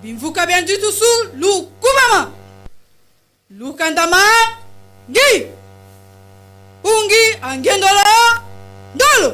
Bimvuka bia nditusu lukubama. Lukandama ngi. Ungi angendola ndolo.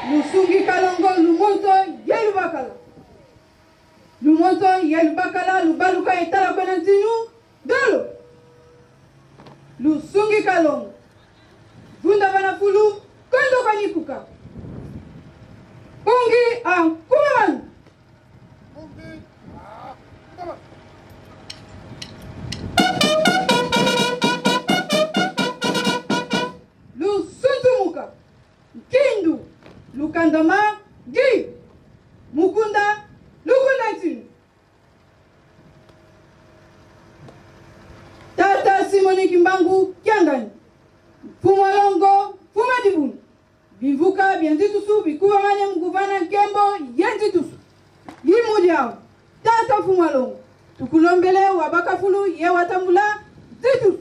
Lusungi kalongo lumonso yelubakala lumonso yelubakala lubaluka etala kwena ntinu dolo lusungi kalongo vunda bana fulu kondo kanikuka ungi ankuman. Lusuntumuka nkindu lukandama ngi mukunda lukunda ntinu. Tata Simoni Kimbangu Kiangani Mfumu Alongo Mfumu Dibunu Bivuka bia nzitusu bikuvamane mukuvana nkembo ye nzitusu yimudiawo Tata Mfumu Alongo tukulombele wa bakafulu ye watambula nzitusu.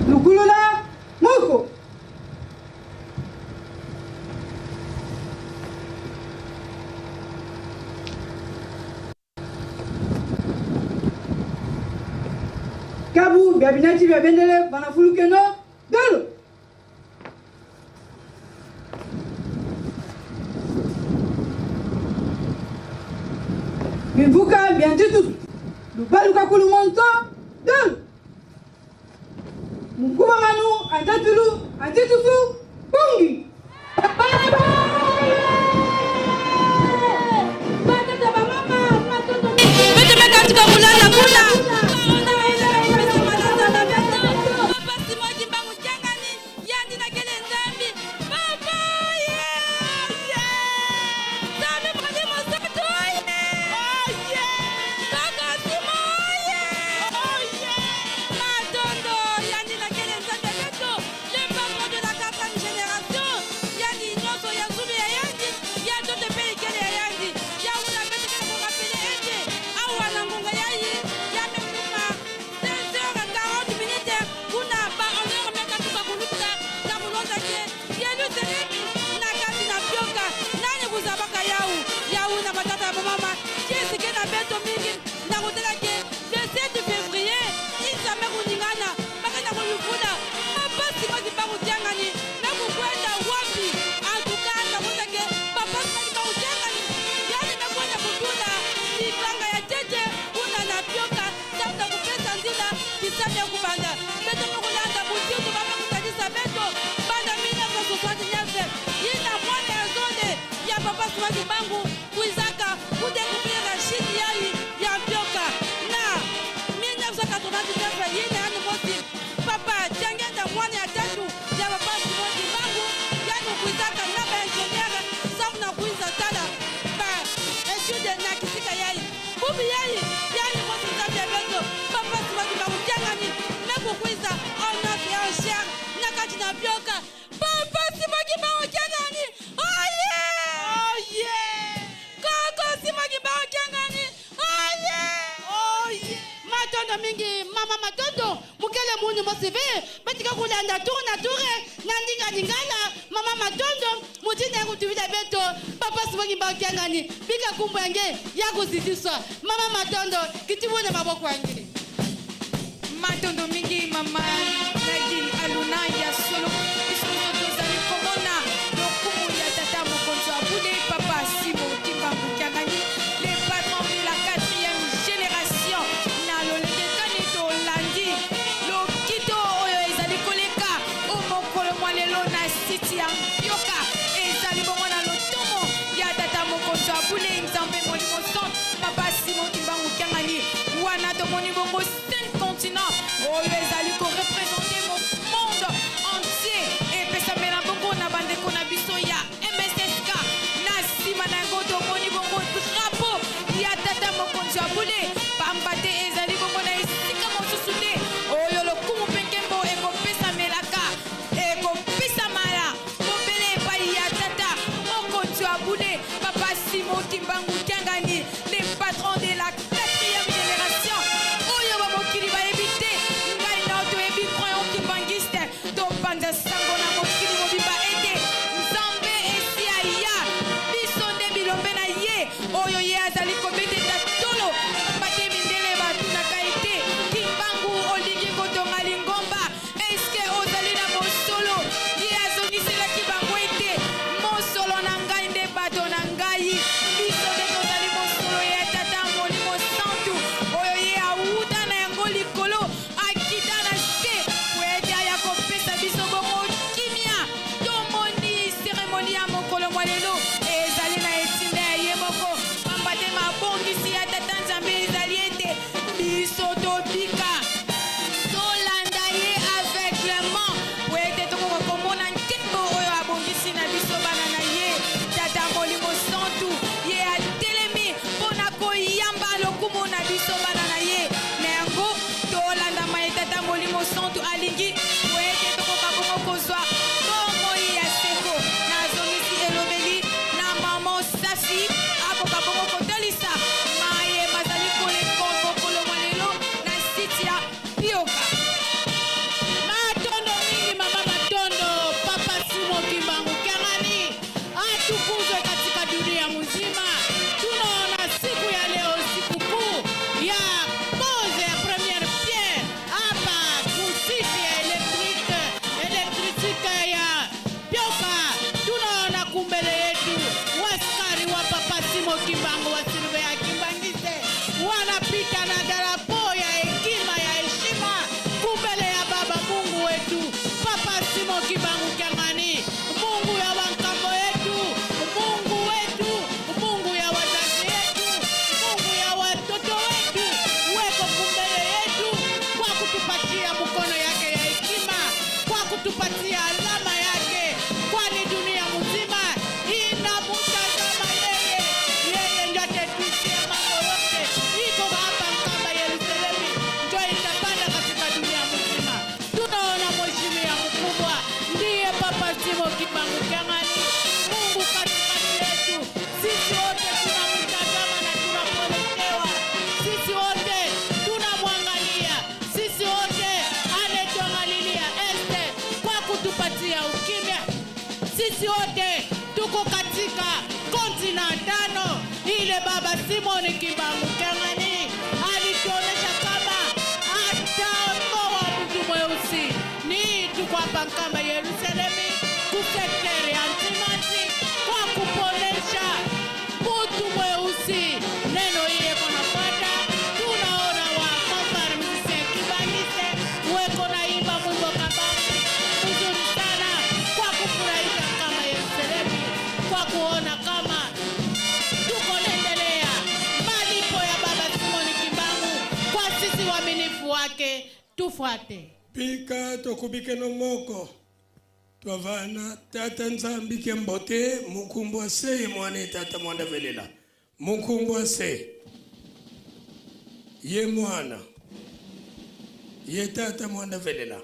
Lukulula moko. Kabu bya binati bya bendele banafulukeno dolo. Bimvuka bya ntutu lubaluka kulumonto dolo. Mukuma manu antatulu antitusu bungi. Mingi mama matondo mukele munu mosive batika kulanda tour na tour na ndinga lingala mama matondo mutinde kutuvida beto papa simongi bakiangani bika kumbu yange ya kuzidiswa mama matondo kitibune maboko yange matondo mingi mama Nadine Aluna ya solo biso tozali komona lokumu ya tata mokonzi ya bule papa Simon Kimbangu Kiangani le patron de la 4e génération na lolenge kani tolandi lokito oyo ezali koleka o mokolo mwa lelo na siti ya Mpioka ezali bongo na lotomo ya tata mokonzi ya bule Nzambe molimo santu papa Simon Kimbangu Kiangani wana tomoni bongo 5 continents oyo ezali korepresente monde entier epesamela bongo na bandeko na biso ya MSSK na nsima na yango tomoni bongo drapeau ya tata mokonzi ya bule pamba te ezali bongo na esika mosusu te oyo lokumu mpe nkembo ekopesamelaka ekopesamala mobele epai ya tata mokonzi ya bule papa Simon Kimbangu Kiangani le patron de la 4e génération oyo bamokili bayebi te ngai na toyebi croyant kimbangiste topanza sango na mokili mobimba ete Nzambe esi Bato na ngai, biso nde tozali mosolo ya Tata Molimo Santu, oyo ye awuta na yango likolo, akita na se, po ete aya kopesa biso bongo kimia. Tomoni seremoni ya mokolo mwa lelo ezali na etinda ya ye moko, pamba te mabongisi ya Tata Nzambe ezali ete biso tobika, tolanda ye aveuglement, po ete tokoka komona nkembo oyo abongisi na biso bana na ye. Tata Molimo Santu, ye atelemi mpo na koyamba lokumu na biso bana na ye. Na yango, tolanda maye Tata Molimo Santu alingi, po ete tokoka bongo kozwa bomoi ya seko. Nazongisi elobeli na Maman Safi, akoka bongo kotalisa maye mazali koleka mokolo mwa lelo na site ya Pioka. Matondo mingi mama Matondo, Papa Simo Kimbangu Kiangani atukuzwe katika dunia mzima. Tunaona siku ya leo sikukuu ya pose ya première pierre hapa kusiti ya electrique electricité ya Pioka. Tunaona kumbele yetu waskari wa Papa Simo Kimbangu wa Silve ya Kimbangiste wanapita na darapo ya hekima ya heshima kumbele ya Baba Mungu wetu Papa Simo Kimbangu Kiangani, Mungu ya wankambo yetu, Mungu wetu, Mungu ya wazazi yetu, Mungu ya watoto wetu, weko kumbele yetu kwa kutupatia mkono yake ya hekima, kwa kutupatia alama yake, kwani dunia mzima inamtazama yeye. Yeye ndio atetusia mambo yote. Iko hapa Nkamba Yerusalemu, ndio itapanda katika dunia mzima. Tunaona mheshimiwa mkubwa ndiye Papa Simo Kimbangu Kiangani, Mungu katikati yetu. Sisi wote tunamtazama na tunapoletewa, sisi wote tunamwangalia, sisi wote anetuangalilia este kwa kutupatia ukimya. Sisi wote tuko katika kontina tano ile Baba Simon Kimbangu Kiangani alituonesha kama ataondoa mtu mweusi. Ni tuko hapa Nkamba Yerusalemu kusekteri ya Ntimansi kwa kuponesha mtu mweusi. Neno hii iko nafuata, tunaona wa Kompare Mzee Kibangise weko naimba mwimbo kabambi mzuri sana kwa kufurahisha kama Yerusalemu, kwa kuona kama tuko naendelea malipo ya Baba Simon Kimbangu kwa sisi waaminifu wake, tufuate. Pika tokubike no moko twavana tata Nzambi ke mbote mukumbwa se mwana tata mwanda velela mukumbwa se ye mwana ye tata mwanda velela.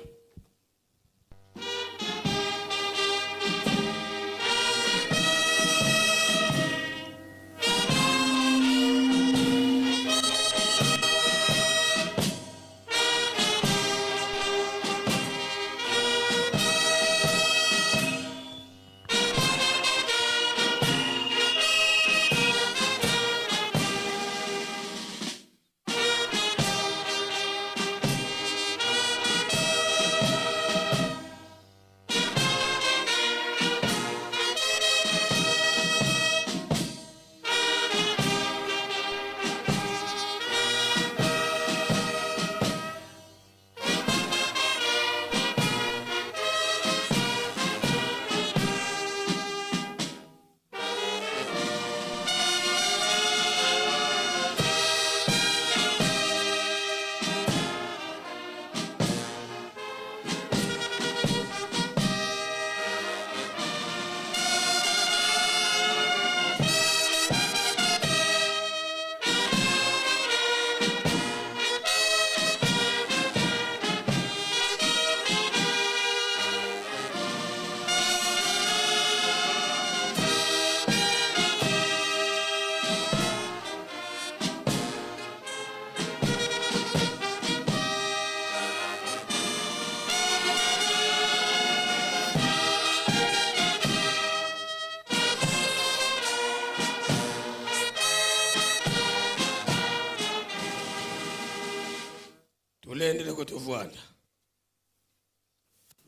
Tulendele kutuvwana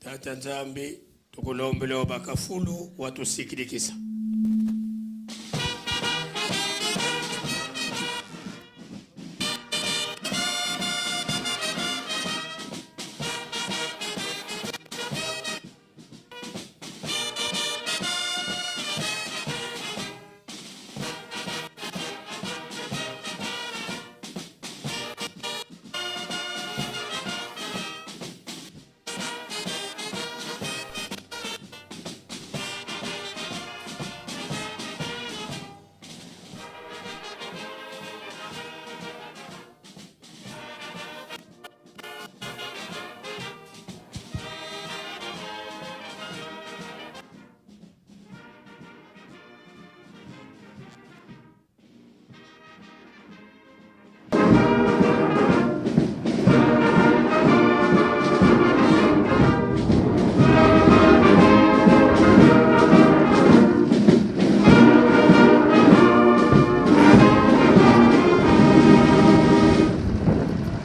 Tata Nzambi tukulombele bakafulu watusikilikisa.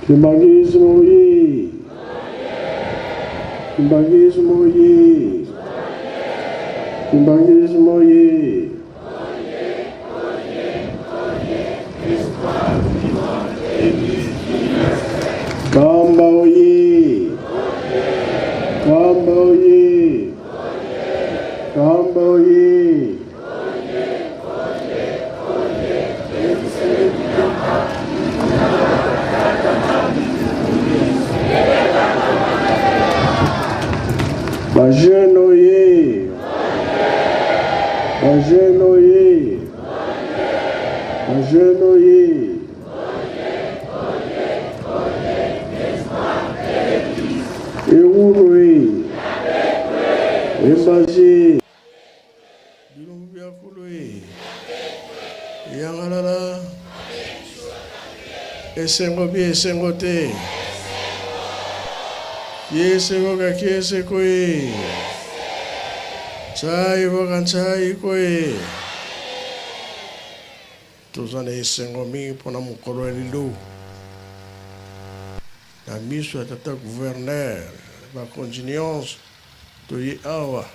Kimbanguisme oye! Kimbanguisme oye! Kimbanguisme oye! Kamba oye! Kamba oye! Kamba oye! Ba jeune oye! Ba jeune oye! Ba jeune oye! Ewuro e! Embassy! Bilombo bia kolo e yangalala esengo bi esengo te kiese voka kiese koe ntsai voka ntsai koe toza na esengo mingi mpona mokolo ya lelo na miso ya tata gouverneur bakonzi nyonso toye awa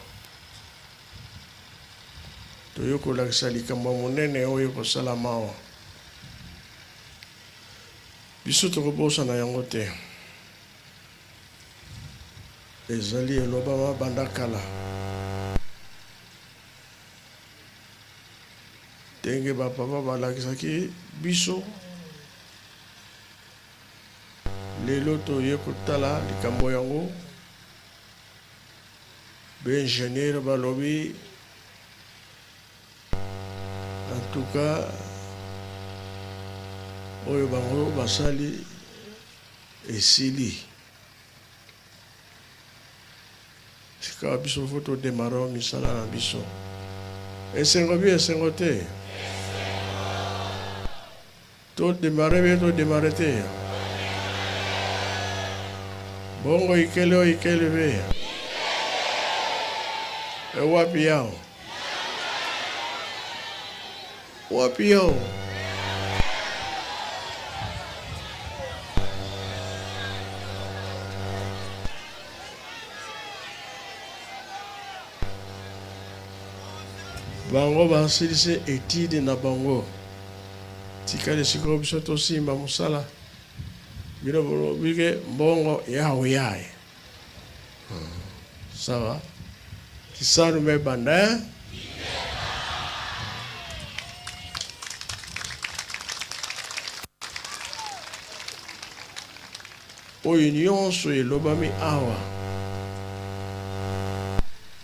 toye kolakisa likambo ya monene oyo ekosalama awa biso tokobosana yango te ezali elobama banda kala ndenge bapapa balakisaki biso lelo toye kotala likambo yango Ba-ingenieur balobi en tout cas oyo bango basali esili sikawa biso fo todemare misala na biso esengo bi esengo te todemare bi todemare te bongo ikele o ikele be ewapi yao wapi yao bango basilisi etide na bango tikali sikoyo biso tosimba mosala bino bolobi ke mbongo yawe yaye sawa kisalu me banda oyo nyonso elobami awa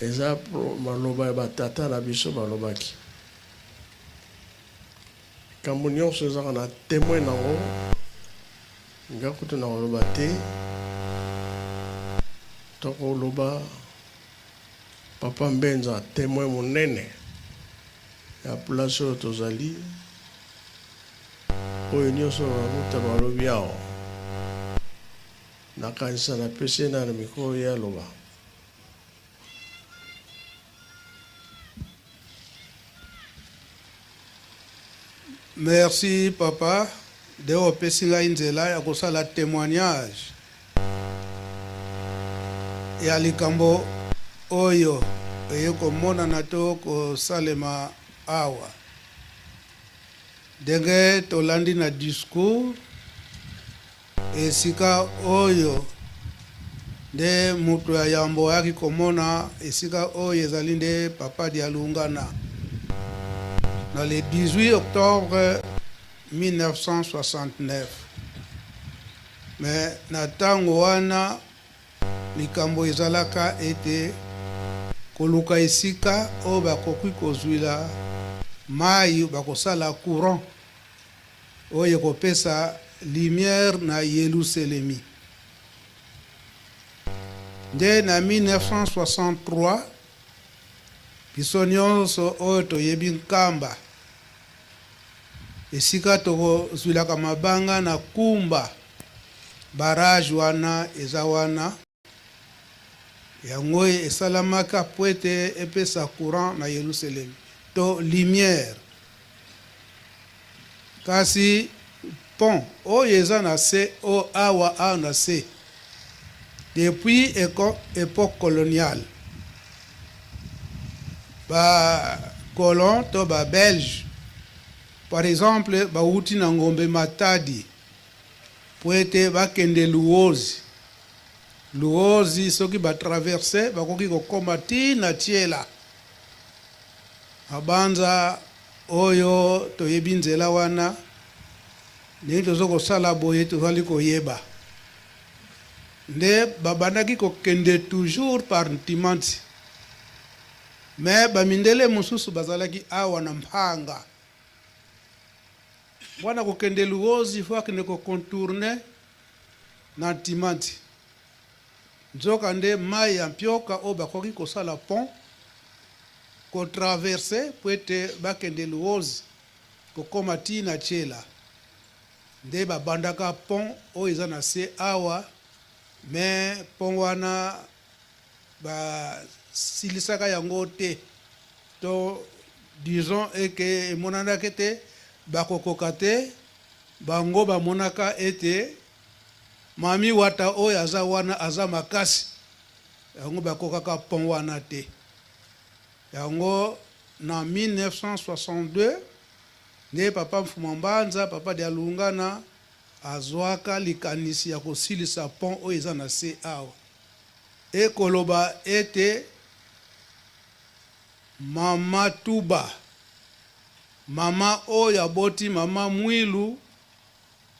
eza maloba ya batata na biso balobaki likambo nyonso ezaka na témoin nango nga kutu na koloba te tokoloba papa Mbenza témoin monene ya place oyo tozali oyo nyonso bakuta balobi awa nakanisa napesi ye nano mikro ye aloba. Merci papa de opesi ngai nzela ya kosala témoignage ya likambo oyo eye komonana to kosalema awa. Ndenge tolandi na discours esika oyo nde moto ya yambo ayaki komona esika oyo ezali nde papa Dialungana na le 18 octobre 1969. Me na ntango wana likambo ezalaka ete koluka esika oyo bakoki kozwila mai bakosala courant oyo ekopesa lumière na Yelusalemi. Nde na 1963 biso nyonso oyo toyebi Nkamba esika tokozwilaka mabanga na Kumba barrage wana eza wana yango esalamaka po ete epesa courant na Yelusalemi to lumière. Kasi Pont oyo eza na se o awa awa na se depuis epoque coloniale ba colon to ba belge par exemple bawuti na ngombe Matadi po ete bakende Luozi. Luozi soki ba traverse bakoki kokoma ti na Tiela. Mabanza oyo toyebi nzela wana ndenge tozo kosala boye tozali koyeba nde babandaki kokende toujours par Ntimanti mais ba mindele mosusu bazalaki awa na Mpanga wana kokende Luozi faut akende ko contourner na Ntimanti nzoka nde mayi ya mpioka oyo bakoki kosala pont ko traverser po ete bakende Luozi kokoma ti na Tshela nde babandaka pont oyo eza na se awa mais pont wana basilisaka yango te to disons eke emonanaki ete bakokoka te bango bamonaka ete Mami wata oyo aza wana aza makasi yango bakokaka pont wana te yango na 1962 nde papa Mfuma Mbanza papa Dialungana azuaka likanisi ya kosilisa pont oyo eza na se awa ekoloba ete mama Tuba mama oyo aboti mama Mwilu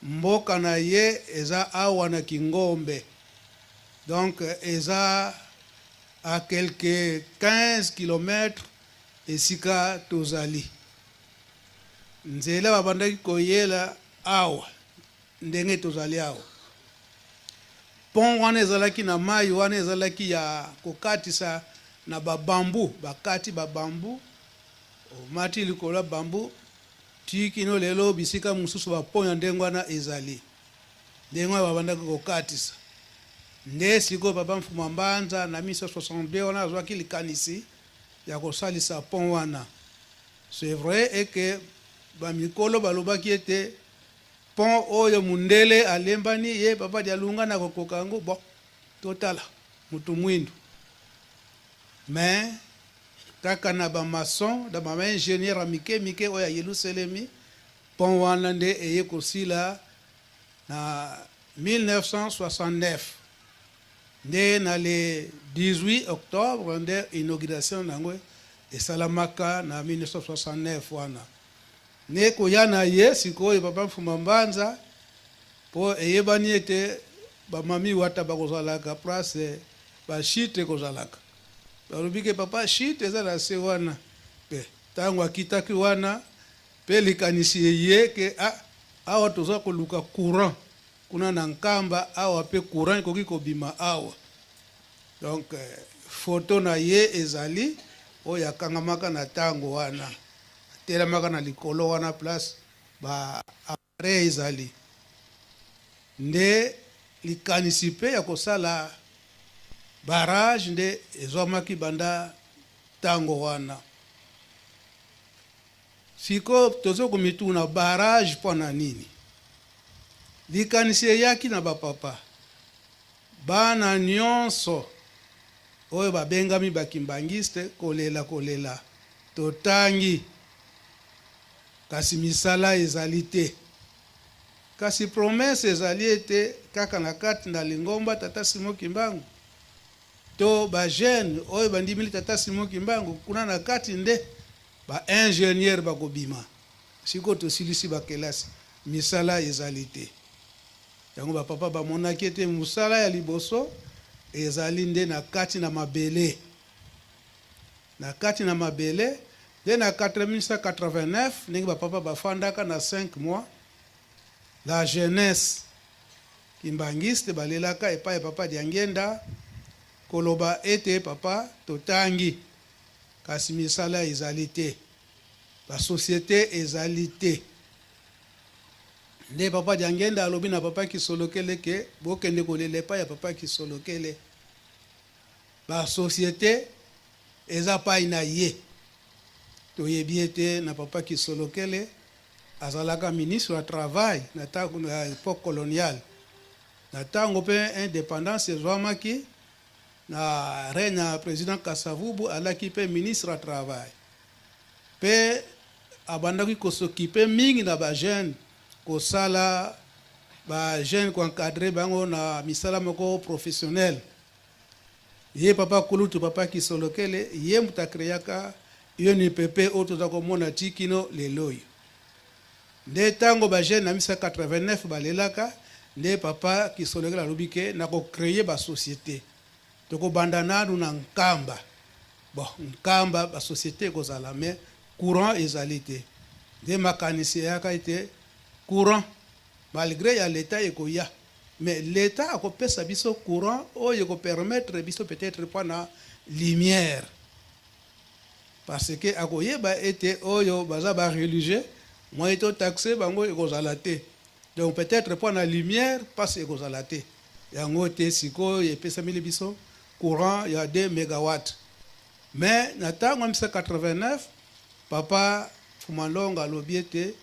Mboka na ye eza awa na Kingombe donc eza à quelques 15 kilomètres esika tozali. Nzela babandaki koyela awa ndenge tozali awa, pont wana ezalaki na mayi wana ezalaki ya kokatisa na ba bambou, bakati ba bambou, omati likolo ya bambou Tii kino lelo, bisika mosusu ba ponts ya ndenge wana ezali. Ndenge wana babandaki kokatisa. Nde sikoyo Papa Mfuma Mbanza na 1962 wana azwaki likanisi ya kosalisa pont wana. C'est vrai et que ba mikolo balobaki ete pont oyo mundele alembani ye Papa Dialungana akokoka yango, bon totala mutu mwindu mais Kaka na ba maçons na ba ingenieurs ya mike mike oyo ya Yeluselemi, pont wana nde eye kosila na 1969. Nde na le 18 octobre nde inauguration na yango esalamaka na 1969 wana. Nde koya na ye sikoyo Papa Mfuma Mbanza mpo eyebani ete ba mami wata bakozalaka place ba chute ekozalaka. Balobi ke papa chute eza na se wana pe tango akitaki wana pe likanisi eye ke ah awa toza koluka courant kuna na Nkamba awa pe courant ekoki kobima awa donc photo na ye ezali oyo akangamaka na tango wana atelamaka na likolo wana place ba appareil ezali nde likanisi mpe ya kosala barrage nde ezwamaki banda tango wana. Sikoyo tozo komituna barrage mpo na nini? Likanisi eyaki na ba papa, bana nionso oyo babengami ba kimbanguiste kolela kolela totangi Kasi misala ezali te. Kasi promesse ezali ete kaka na kati na lingomba Tata Simon Kimbangu to ba jeunes oyo bandimeli Tata Simon Kimbangu kuna na kati nde ba ingenieurs bakobima. Sikoyo tosilisi ba kelasi, misala ezali te. Yango ba papa bamonaki ete mosala ya liboso ezali nde na kati na mabele. Na kati na mabele, nde na 1989 ndenge ba papa bafandaka na cinq mois, la jeunesse kimbanguiste balelaka epai ya papa Diangienda koloba ete papa totangi kasi misala ezali te, ba societes ezali te. Nde papa Diangienda alobi na papa Kisolokele ke bokende kolela epai ya papa Kisolokele. Ba societe eza pai na ye. Toyebi ete na papa Kisolokele Azalaka ministre ya travail na ntango na epoque coloniale. Na ntango mpe indépendance ezwamaki na règne ya président Kasavubu, alaki mpe ministre ya travail mpe abandaki kos'occuper mingi na bajeune, kosala bajeune, koencadrer bango na misala moko professionnel. Ye papa kulutu, papa Kisolokele, ye moto acréaka UNPP oyo toza komona ti kino lelo oyo. Nde ntango bajeune na 1989 balelaka, nde papa Kisolokele alobi ke nakocréer basociété, tokobanda nanu na Nkamba. Bon, Nkamba basociété ekozala, mais courant ezali te. Nde makanisi eyaka ete courant, malgré ya leta ekoya, mais leta akopesa biso courant oyo ekopermettre biso peut-être mpona lumière, parce que akoyeba ete oyo baza bareligieux, moyen totaxer bango ekozala te. Donc peut-être mpona lumière mpasi ekozala te. Yango te sikoyo epesameli biso courant ya 2 mégawatt. Mais na ntango ya 1989, papa Fumalonga alobi ete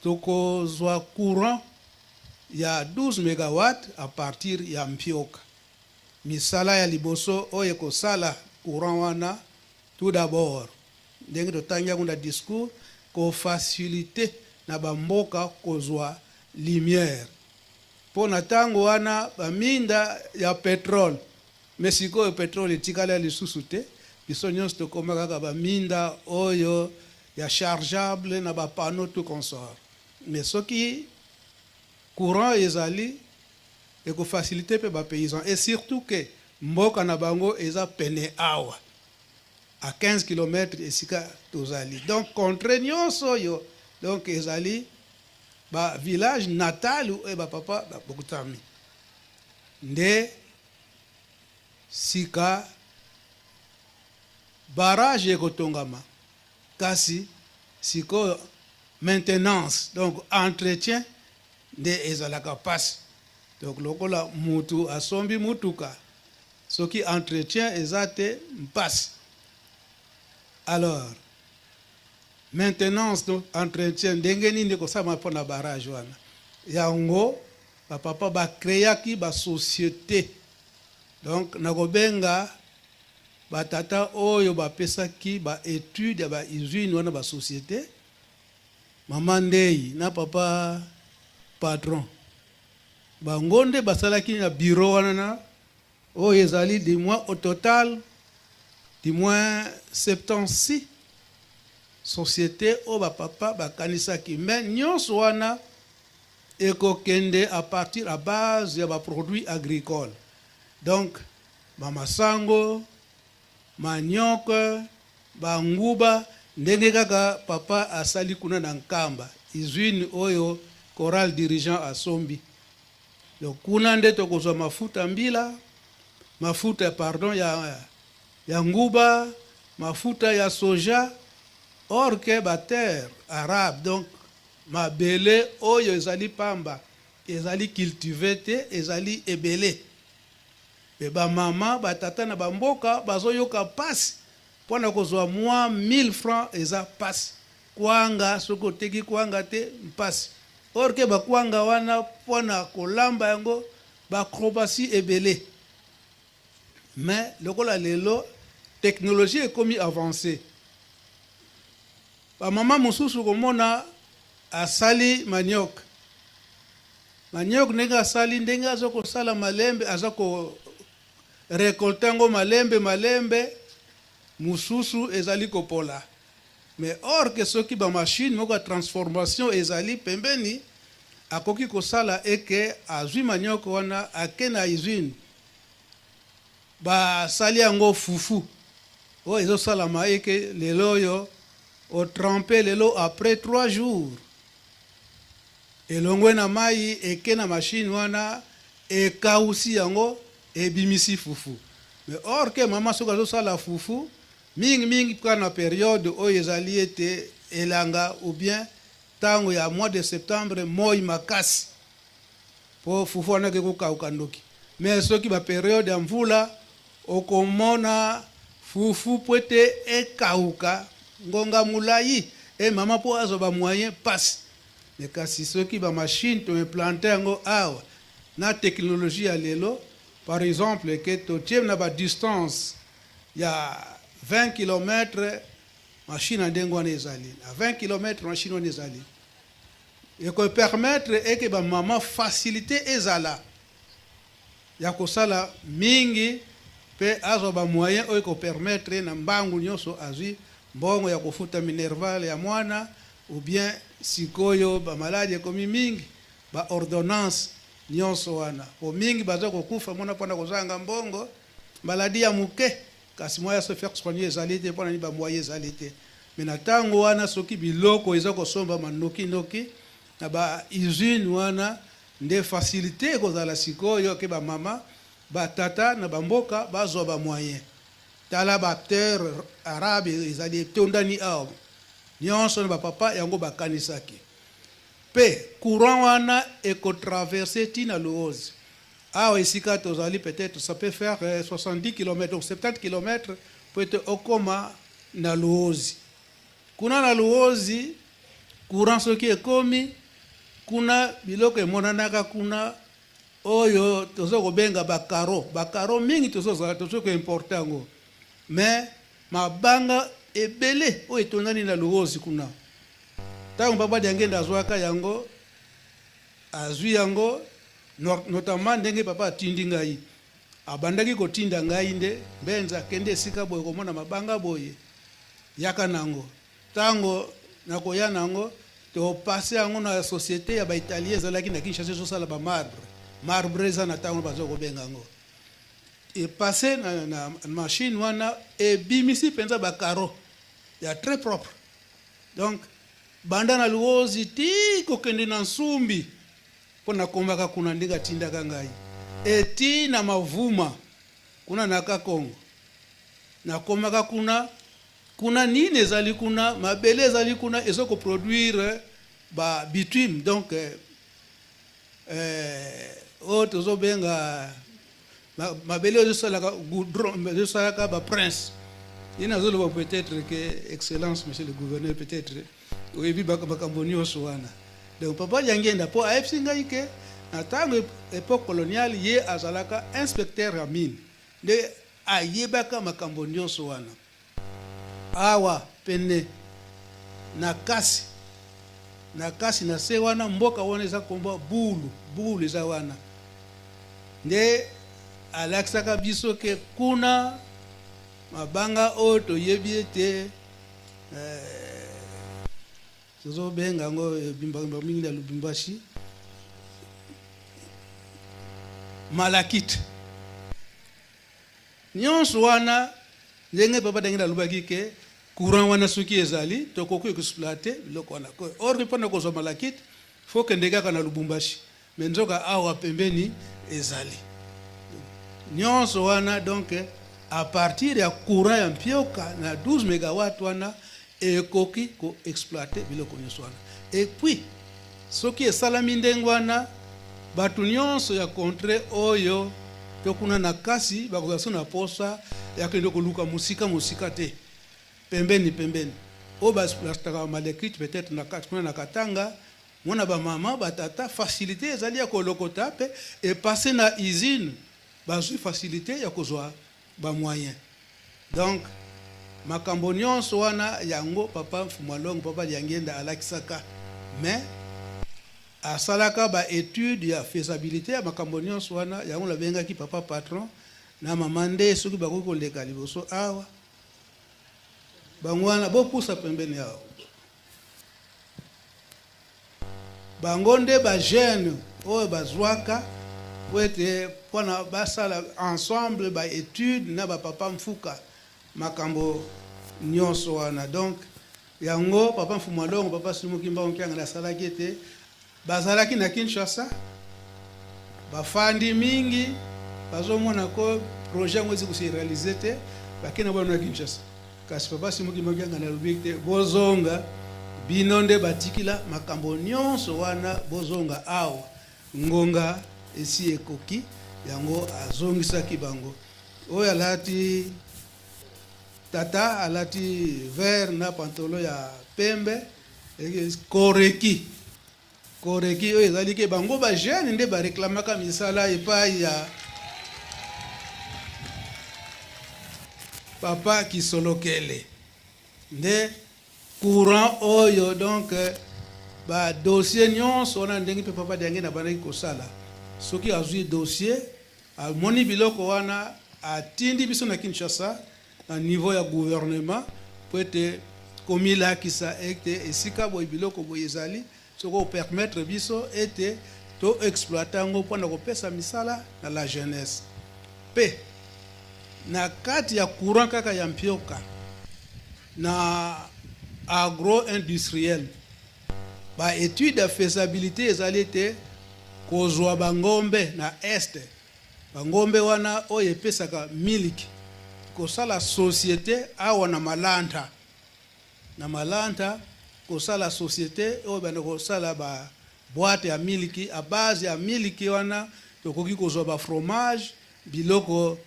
tokozwa courant ya 12 mégawatt à partir ya Mpioka. Misala ya liboso oyo ekosala courant wana, tout d'abord, ndenge totangi yango na discours, kofaciliter na bamboka kozwa lumière, mpo na ntango wana baminda ya pétrole. Mais sikoyo pétrole etikali ya lisusu te, biso nyonso tokóma kaka baminda oyo ya chargeable na bapanneau, tout consort. Mais soki courant ezali, ekofaciliter mpe bapaysan, et surtout ke mboka na bango eza pene awa, à 15 km esika tozali. Donc contrée nyonso oyo, donc ezali bavillage natal oyo bapapa bokutami. Nde sika barrage ekotongama, kasi sikoyo maintenance, donc entretien, nde ezalaka mpasi. Donc lokola mutu asombi mutuka, soki entretien eza te, mpasi. Alors maintenance, donc entretien, ndenge nini ekosalama mpona barrage wana? Yango bapapa bacréaki basociété. Donc nakobenga batata oyo bapesaki baétude ya bausine wana, basociété, mama Ndei na papa patron, bango nde basalaki na bureau wana na oyo ezali du moins au total du moins 76 société oyo bapapa bakanisaki. Mais nyonso wana ekokende à partir à base ya baproduit agricole, donc bamasango, manioc, banguba, ndenge kaka papa asali kuna na Nkamba, usine oyo Choral Dirigeant asombi. Donc kuna nde tokozwa mafuta mbila, mafuta, pardon, ya nguba, mafuta ya soja. Or ke baterre arable, donc mabele oyo ezali pamba, ezali cultivé te, ezali ebele. Me bamama, batata na bamboka bazoyoka mpasi mpona kozwa mwa 1000 francs, eza mpasi. Kwanga, soki oteki kwanga te, mpasi. Or ke bakwanga wana, mpona kolamba yango, baacrobatie ebele. Mais lokola lelo technologie ekomi avancé, bamama mosusu komona asali manioc, manioc ndenge asali, ndenge aza kosala malembe, aza korécolter yango malembe malembe, mosusu ezali kopola. Mais or ke soki bamachine moko ya transformation ezali pembeni, akoki kosala eke azwi manioc wana, ake na usine, basali yango fufu oyo ezosalama eke lelo oyo otremper lelo, après 3 jours elongwe na mai, eke na machine wana, ekausi yango, ebimisi fufu. Mais or ke mama soki azosala fufu, mingimingi kaka na période oyo ezali ete elanga ou bien ntango ya mois de septembre, moi makasi, mpo fufu wana eke kokauka ndoki. Mais soki bapériode ya mvula, okomona fufu po ete ekauka ngonga molai. E mama mpo azwa bamoyen pasi. Me kasi soki bamachine toimplante yango awa na technologie ya lelo, par exemple ke totie na badistance ya 20 km, machine ya ndenge wana ezali na 20 km, machine wana ezali ekopermettre eke bamama facilité ezala ya kosala mingi mpe azwa bamoyen oyo ekopermettre na mbangu nyonso azwi mbongo ya kofuta minerval ya mwana, ou bien sikoyo bamaladi ekomi mingi, baordonnance nyonso wana, po mingi baza kokufa mona mpona kozanga mbongo, maladi ya moke kasi moyen ya se faire soigner ezali te, mpona nini bamoyen ezali te. Me na ntango wana soki biloko eza kosombama nokinoki na bausine wana, nde facilité ekozala sikoyo ke bamama, batata na bamboka bazwa bamoyen. Tala baterre arabe ezali etondani awa nyonso na bapapa yango bakanisaki mpe courant wana ekotraverse ntina Luozi awa esika tozali. Peut-être ça peut faire 70 km, donc 70 km po ete okoma na Luozi. Kuna na Luozi, courant soki ekomi kuna, biloko emonanaka kuna oyo toza kobenga bacarreaux, bacarreaux mingi tozozala, toza koimporte yango, mais mabanga ebele oyo etondani na Luozi kuna, ntango papa Diangenda azwaka yango, azwi yango notamment ndenge papa atindi ngai, abandaki kotinda ngai nde mbenza akende esika boye komona mabanga boye, yaka nango. Ntango nakoya nango, topase yango na société ya baitalien ezalaki na Kinshasa, ezosala bamarbre, marbre eza na ntango baza kobenga yango, epase na machine wana, ebimisi mpenza bacarreaux ya très propre. Donc banda na Luozi ti kokende na Nsumbi, mpo nakomaka kuna ndenge atindaka ngai, eti na Mavuma kuna na Kakongo, nakomaka kuna. Kuna nini ezali kuna? Mabele ezali kuna, eza koproduire ba bitume, donc oyo tozobenga mabele oyo ezosalaka goudron, ezosalaka baprince. Ye nazoloba peut-être que excellence monsieur le gouverneur, peut-être oyebi makambo nyonso wana. Donc papa Diangenda mpo ayebisi ngai ke na ntango époque coloniale ye azalaka inspecteur ya mine, nde ayebaka makambo nyonso wana. Awa pene na kasi na kasi na se wana, mboka wana eza komba Bulu, Bulu eza wana, nde alakisaka biso ke kuna mabanga oyo toyebi ete tozobenga yango mingi na Lubumbashi malachite nyonso wana. Ndenge papa ndenge alobaki ke courant wana soki ezali, tokoki exploite biloko wana. Or mpona kozwa malachite, faut kende kaka na Lubumbashi, me nzoka awa pembeni ezali nyonso wana. Donc à partir ya courant ya Mpioka na 12 mégawatt wana, ekoki koexploite biloko nyonso wana. Et puis soki esalami ndenge wana, bato nyonso ya contrée oyo to kuna na kasi bakozala so na posa ya kende koluka mosika mosika te, pembeni pembeni oyo baexploitaka malachite peut-être na kuna na Katanga, mona bamama, batata, facilité ezali ya kolokota mpe epase na usine, bazwi facilité ya kozwa bamoyen. Donc makambo nyonso wana yango papa Mfumu Alongo, papa Diangenda alakisaka, mais asalaka baétude ya faisabilité ya makambo nyonso wana. Yango nabengaki papa patron na mama nde soki bakoki koleka liboso awa, bango wana bopusa pembeni awa, bango nde bajeune oyo bazwaka po ete mpona basala ensemble baétude na bapapa mfuka makambo nyonso wana. Donc yango papa Mfumu Alongo, papa Simon Kimbangu Kiangani asalaki ete bazalaki na Kinshasa, bafandi mingi, bazomona ko projet yango ezi kose réaliser te, bakende bano na Kinshasa. Kasi papa Simon Kimbangu Kiangani alobi te bozonga, bino nde batikila makambo nyonso wana, bozonga awa, ngonga esi ekoki. Yango azongisaki bango. Oyo alati, tata alati vert na pantalon ya pembe. pembe koreki koreki oyo ezali ke bango bajeune nde bareklamaka misala epai ya papa Kisolokele nde courant oyo. Donc badossier nyonso wana, ndenge mpe papa Diange na bandaki kosala, soki azwi dossier, amoni biloko wana, atindi biso na Kinshasa na niveau ya gouvernement po ete komilakisa ete esika boye biloko boye ezali, soki opermettre biso ete toexploite yango mpona kopesa misala na la jeunesse. Mpe na kati ya courant kaka ya Mpioka na agro industriel, baétude ya faisabilité ezali ete kozwa bangombe na este, bangombe wana oyo epesaka miliki, kosala société awa na Malanta, na Malanta kosala société oyo banda kosala ba boîte ya miliki. À base ya miliki wana tokoki kozwa bafromage, biloko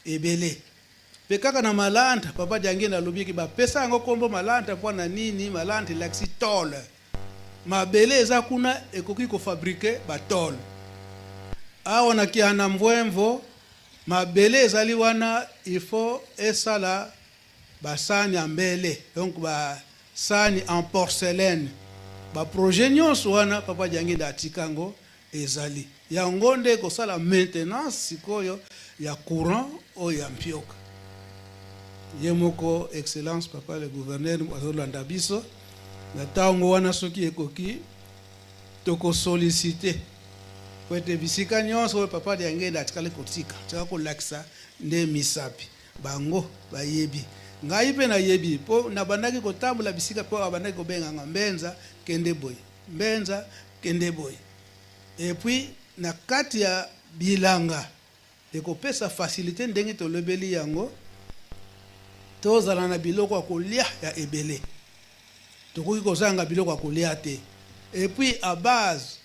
ebele. Mpe kaka na Malanta, papa Diangenda alobiki bapesa yango nkombo Malanta mpo na nini? Malanta elakisi tôle. Mabele eza kuna, ekoki kofabriquer batôle. Awa na Kiana Mvwemvo, mabele ezali wana, il faut esala basani ya mbele, donc basani en porcelaine. Baprojet nyonso wana papa Diangenda atika yango, ezali yango nde kosala maintenance sikoyo ya courant oyo ya Mpioka. Ye moko excellence papa le gouverneur azolanda biso na ntango wana. Soki ekoki, tokosollicite po ete bisika nyonso oyo papa Diangenda atikali kotika, tika kolakisa nde misapi, bango bayebi, ngai mpe nayebi, mpo nabandaki kotambola bisika mpo abandaki kobenganga: "Mbenza, kende boye, Mbenza, kende boye." Et puis na kati ya bilanga ekopesa facilité, ndenge tolobeli yango, tozala na biloko ya kolia ya ebele. Tokoki kozanga biloko ya kolia te. Et puis à base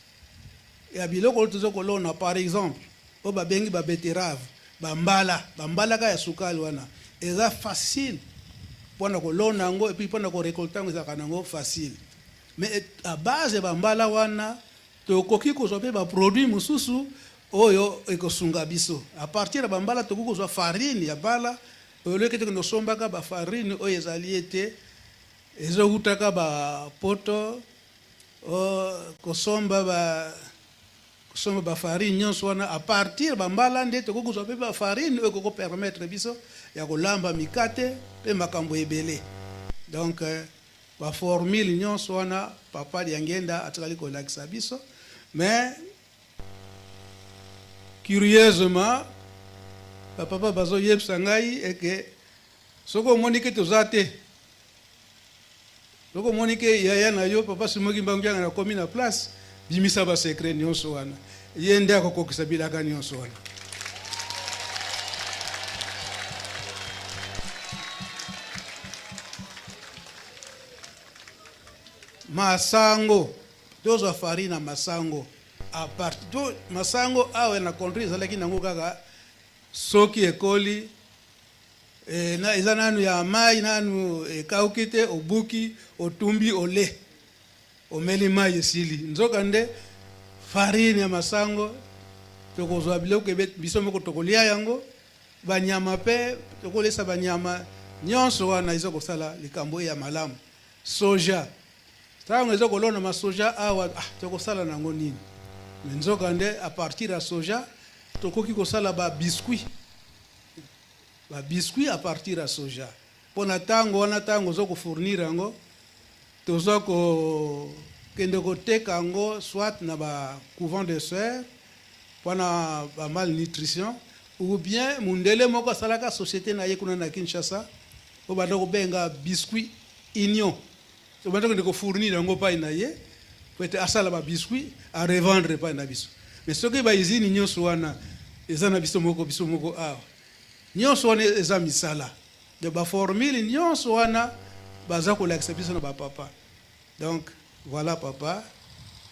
ya biloko oyo toza kolona, par exemple oyo babengi babetterave, bambala, bambalaka ya sukali wana, eza facile mpona kolona yango, et puis mpona korécolter yango ezalaka nango facile. Mais à base ya bambala wana tokoki kozwa mpe baproduit mosusu oyo ekosunga biso. À partir ya bambala tokoki kozwa farine ya mbala, oleki tokende kosombaka bafarine oyo ezali ete ezowutaka bapoto, kosomba ba kosomba bafarine nyonso wana. À partir bambala nde tokoki kozwa mpe bafarine oyo ekoki kopermettre biso ya kolamba mikate mpe makambo ebele. Donc baformule nyonso wana papa Diangenda atikali kolakisa biso. Mais curieusement, bapapa bazoyebisa ngai eke soki omoni ke toza te, soki omoni ke yaya na yo papa Simoki Mbangu yanga nakomi na place, bimisa basecret nyonso wana, ye nde akokokisa bilaka nyonso wana. Masango, tozwa farine na masango. À partir to masango awa na contrée ezalaki nango kaka soki ekoli na, eza nanu ya mai, nanu ekauki te, obuki, otumbi, ole, omeli mai, esili. Nzoka nde farine ya masango tokozwa biloko ebe biso moko tokolia yango, banyama mpe tokolesa banyama nyonso wana. Eza kosala likambo ya malamu. Soja, ntango eza kolona masoja awa, tokosala nango nini? Mais nzoka nde à partir ya soja tokoki kosala babiscuit, babiscuit à partir ya soja. Mpo na ntango wana, ntango oza kofournir yango, toza kokende koteka yango soit na bacouvent de sœur mpona bamalnutrition, ou bien mundele moko asalaka société na ye kuna na Kinshasa oyo banda kobenga Biscuit Union. Tobanda kende kofournir yango epai na ye po ete asala babiscuit, arevendre epai na biso. Mais soki bausine nyonso wana eza na biso moko, biso moko awa, nyonso wana eza misala de baformule nyonso wana baza kolakisa biso na bapapa. Donc voilà, papa,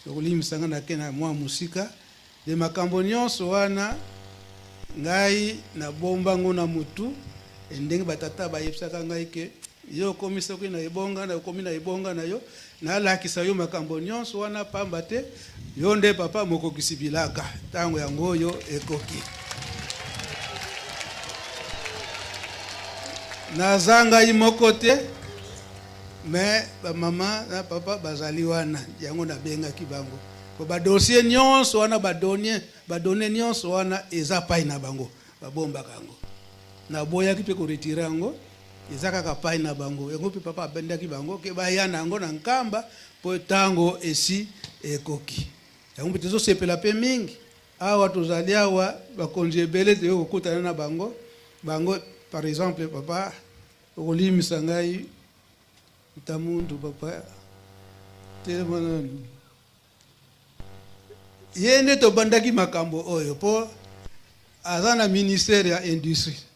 tokolimbisanga nake na mwa mosika de makambo nyonso wana. Ngai nabombango na mutu ndenge batata bayebisaka ngai ke Yo okomi soki na ebonga na okomi na ebonga na yo, nalakisa yo makambo nyonso wana pamba te yo nde papa mokokisi bilaka. Ntango yango oyo ekoki. Naza ngai moko te, me bamama na papa bazali wana, yango nabengaki bango po badossier nyonso wana, badonne badonne nyonso wana eza pai na bango, babombaka yango. Naboyaki mpe koretirer yango, eza kaka pai na bango. Yango mpe papa abendaki bango ke baya na yango na Nkamba, mpo ntango esi ekoki. Yango mpe tozosepela mpe mingi awa tozali awa, bakonzi ebele toyei kokutana na bango. Bango par exemple, papa, okolimisa ngai ntamuntu, papa telema nanu. Ye nde tobandaki makambo oyo mpo aza na ministère ya industrie.